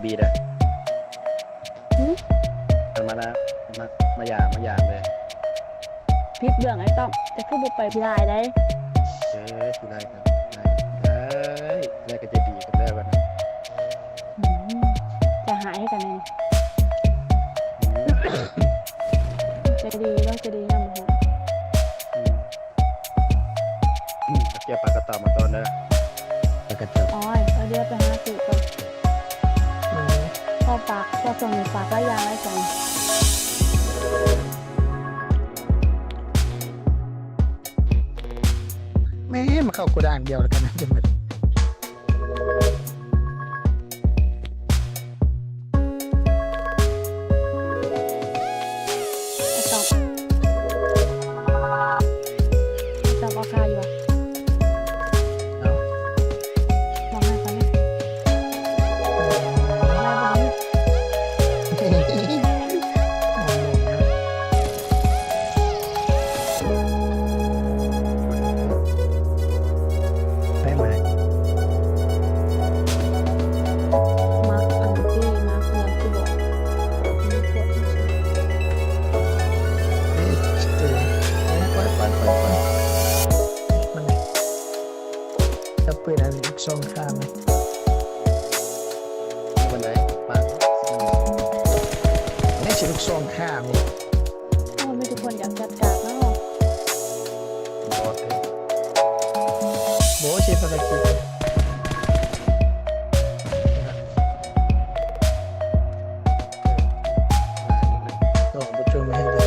ບີດາ ຫື? ມັນມານະ ມາ ມາຢາມ ມາຢາມເລີຍ. ຜິດເລື່ອງໄອ້ຕ້ອມ ແຕ່ຄືບໍ່ໄປ ຂີ້ຮ້າຍໃດ. ເອີ ຂີ້ຮ້າຍກໍໄດ້ ຂີ້ຮ້າຍກໍໃຈດີກັນແລ້ວບັດນີ້. ອືມ ໃຈຮ້າຍໃຫ້ກັນແດ່ນີ້. ອືມ ໃຈດີ ລາວໃຈດີຍາມບໍ່ຮູ້. ອືມ ອືມ ເກັບປາກະຕອມມາຕອນເດີ ປາກະຕອມ. ໂອ້ຍ ເອົາເດີ ໄປຫາຊື້ກ່ອນ. ອືມ ພໍຝາກ ພໍຊ່ວງນີ້ຝາກຫຼາຍຢ່າງຫຼາຍຊ່ອງ. ແມ່ນ ມາເຂົ້າໂກດັງດຽວແລ້ວກັນນະ ຈັ່ງວ່າ. ໄອ້ຕ້ອມ ໄອ້ຕ້ອມເອົາຄ່າຢູ່ຫວາ? ເອົາ ບອກໃຫ້ຂ້ອຍແດ່. ໄດ້ມາ ມັກອັນນີ້ ມັກເຮືອນທີ່ບໍ່ມີພວກ ເອີ ໄປ ໄປ ໄປ ໄປ ມັນ ຈະເປີດອັນລູກຊອງຂ້າງ ປານໃດ ປານ ນີ້ຊິລູກຊອງຂ້າງນີ້. ໂອ້ ມີແຕ່ຄົນຢາກຈັດການເນາະ ບໍ່ເຮັດພາລະກິດ ຕ້ອງໄປຈົ່ງໃຫ້ໄດ້.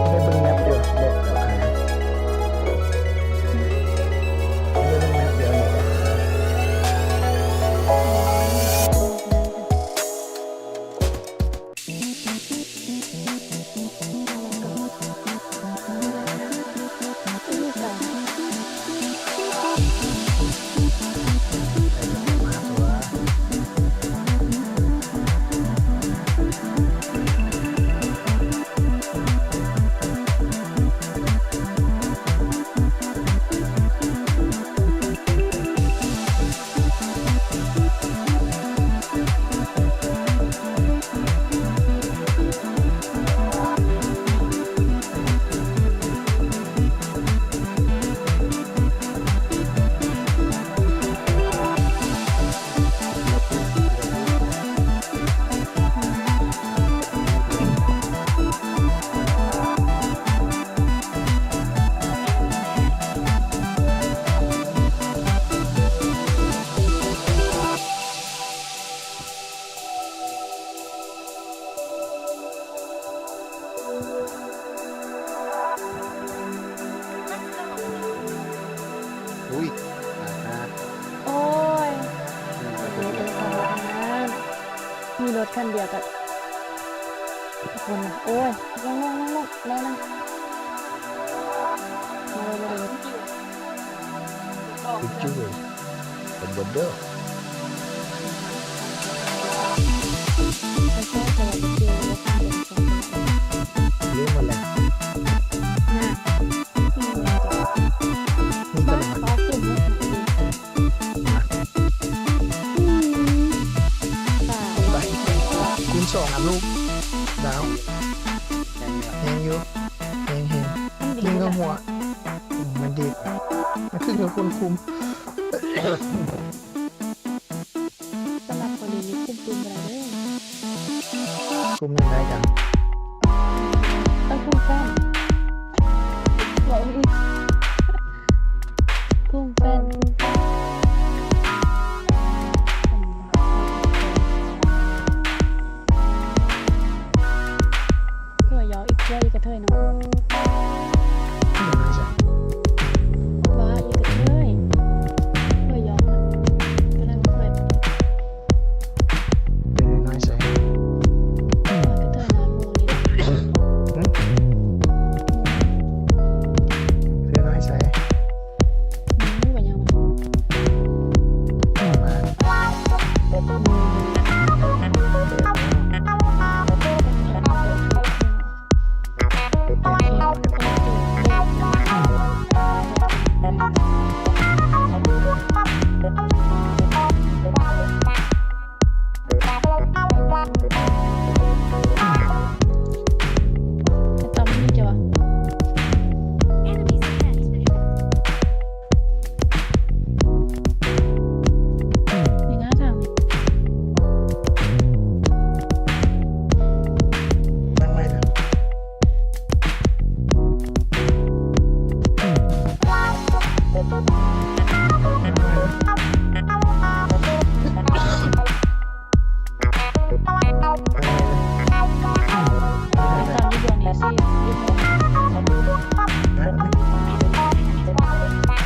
ໄດ້ເບິ່ງແມັບຢູ່ ບອກເຈົ້າໃຫ້ ໄດ້ເບິ່ງແມັບຢູ່ ບອກເຈົ້າໃຫ້. ອຸ້ຍ ຕາຍຫ່າ ໂອ້ຍ ມີແຕ່ຄົນອັນນັ້ນ ມີລົດຄັນດຽວກັບຄົນ ໂອ້ຍ ລົງ ລົງ ລົງ ລົງ ລົງ ລົງ ລົງ ລົງ. ໄປເຈີກັນເດີ ໄປເຈີກັນເດີ ເລີ່ມມາແລ້ວ ນະ ມີຕະຫຼອດ ໄປ ຄູນສອງ ອັບລູກດາວ ແຮງຢູ່ ແຮງ ແຮງ ຍິງເຂົ້າຫົວ ອືມ ມັນດີດ ມັນຂຶ້ນກັບຄົນຄຸມ. ສຳລັບຄົນນີ້ນີ້ຄຸມປືນບໍ່ໄດ້ເດີ ຄຸມຈັ່ງໃດກັນ ເອີ ຄຸມແຟນ ເວົ້າອີກ ຄຸມແຟນ ຄຸມແຟນ.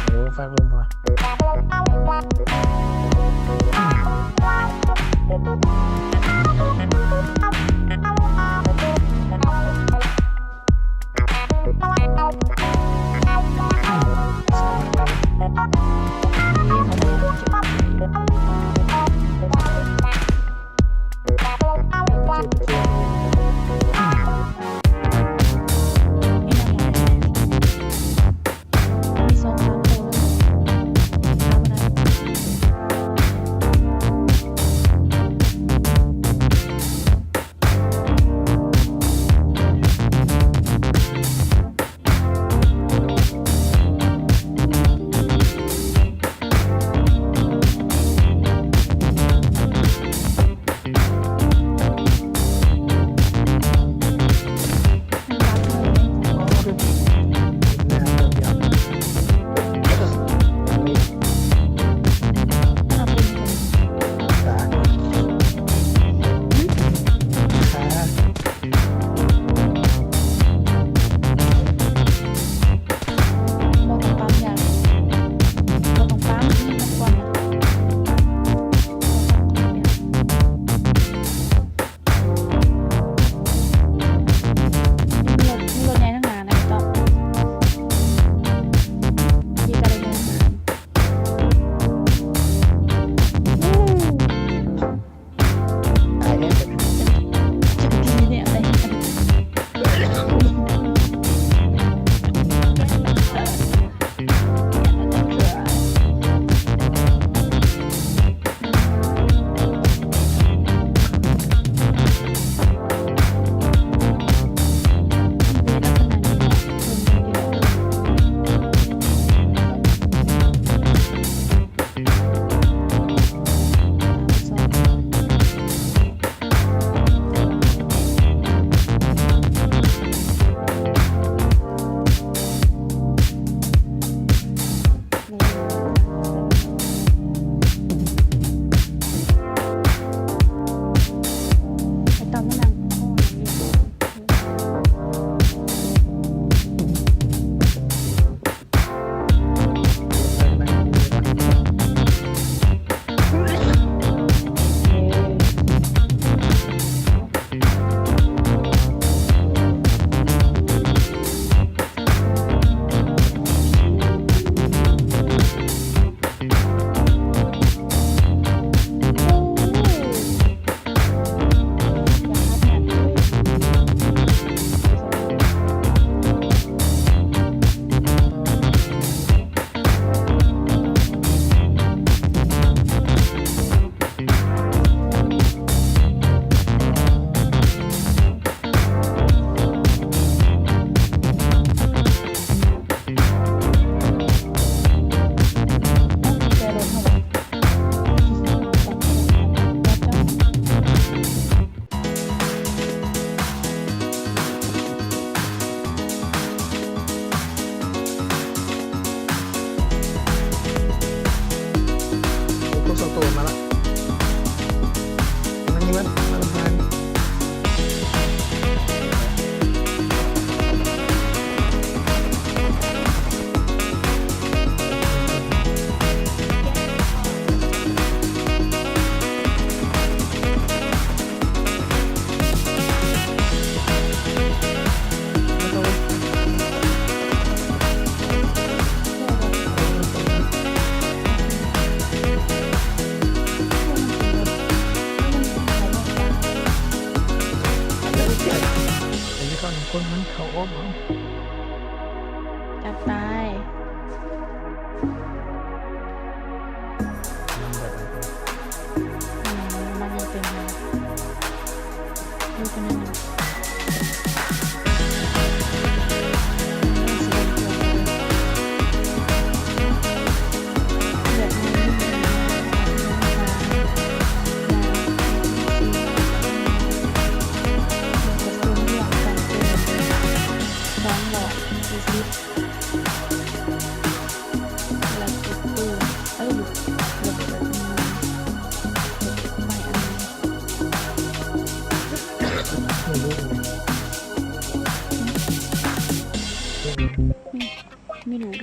ໂອ້ ຝາກເບິ່ງບໍ່? ໂອ້ ພວກສອງໂຕມາລະ ມານີ້ມັນ ມາລະພານ.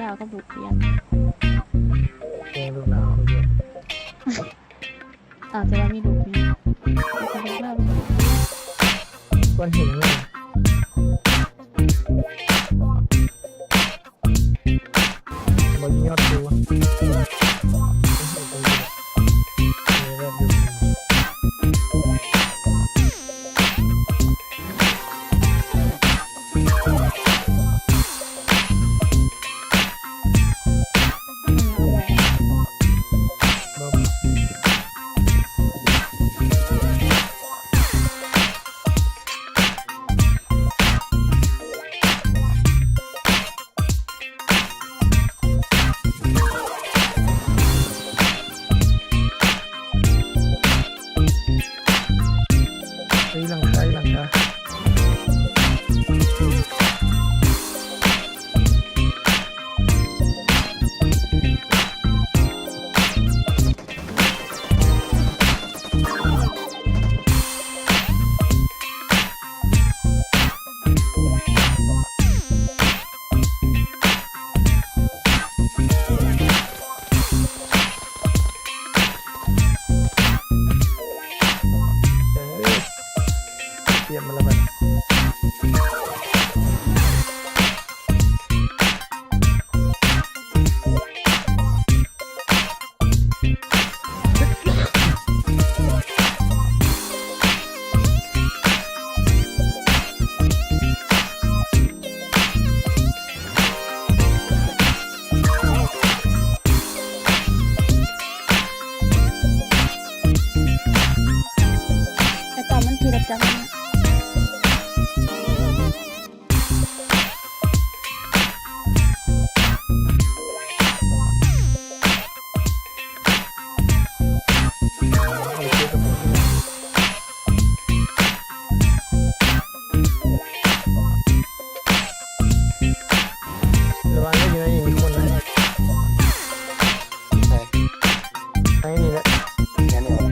ສາວກັບລູກຮຽນ ແກງລູກລາວເຂົາຢູ່ ອາດຈະວ່າມີລູກແມ່ນ ແຕ່ກໍເລີກແລ້ວ ຄວນເຫັນແມ່ນ ບໍ່ຍອດດູ ເອີຍ ຫຼັງຄາ ຫຼັງຄາ ເອີ ຕຽມມາແລ້ວບັດ ໄອ້ຕອນມັນຂີ່ລົດຈັກຫັ້ນນະ ລະວັງເດີ ຢູ່ໃນນີ້ມີຄົນນະ ໃສ ໃນນີ້ແຫຼະ ແມ່ນແລ້ວ.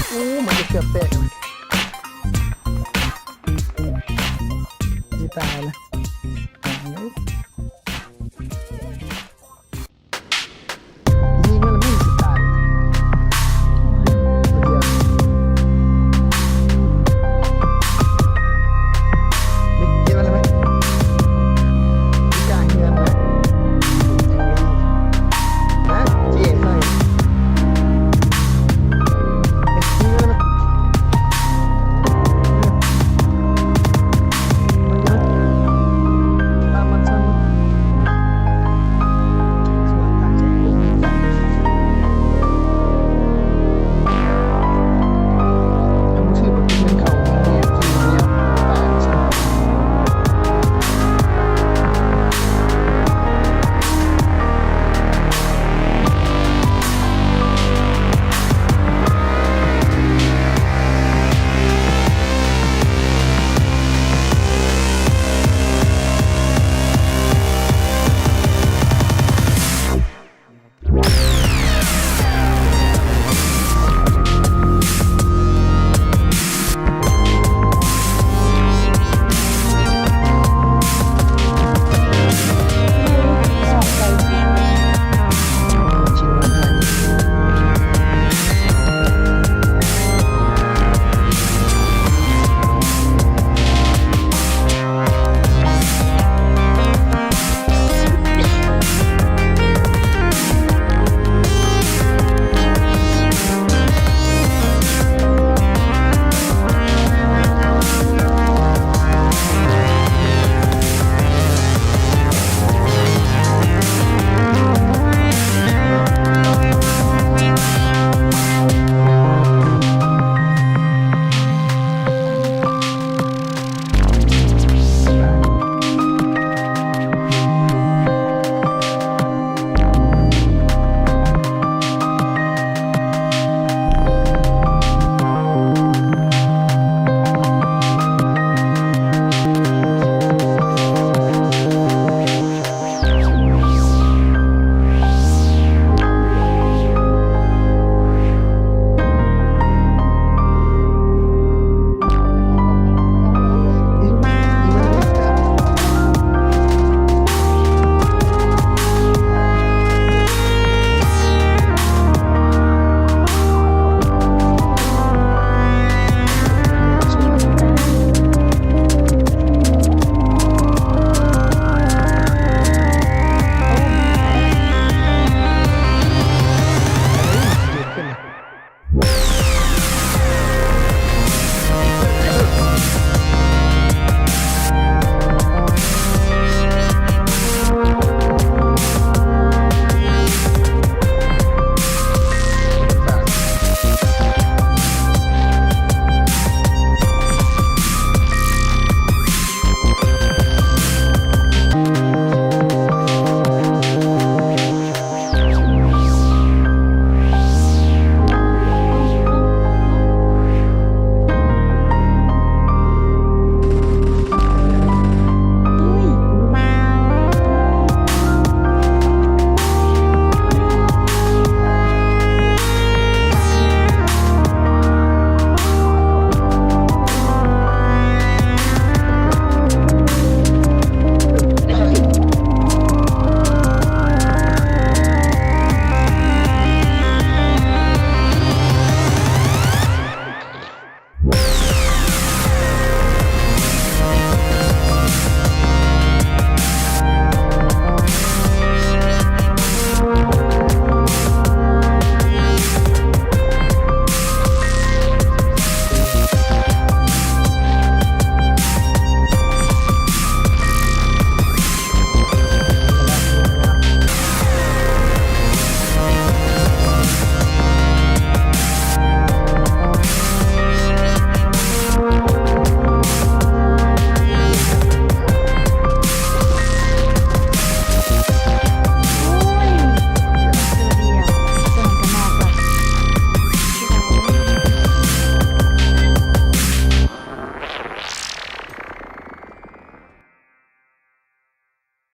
ໂອ້ ມັນຈະເກືອບແຕກແລ້ວ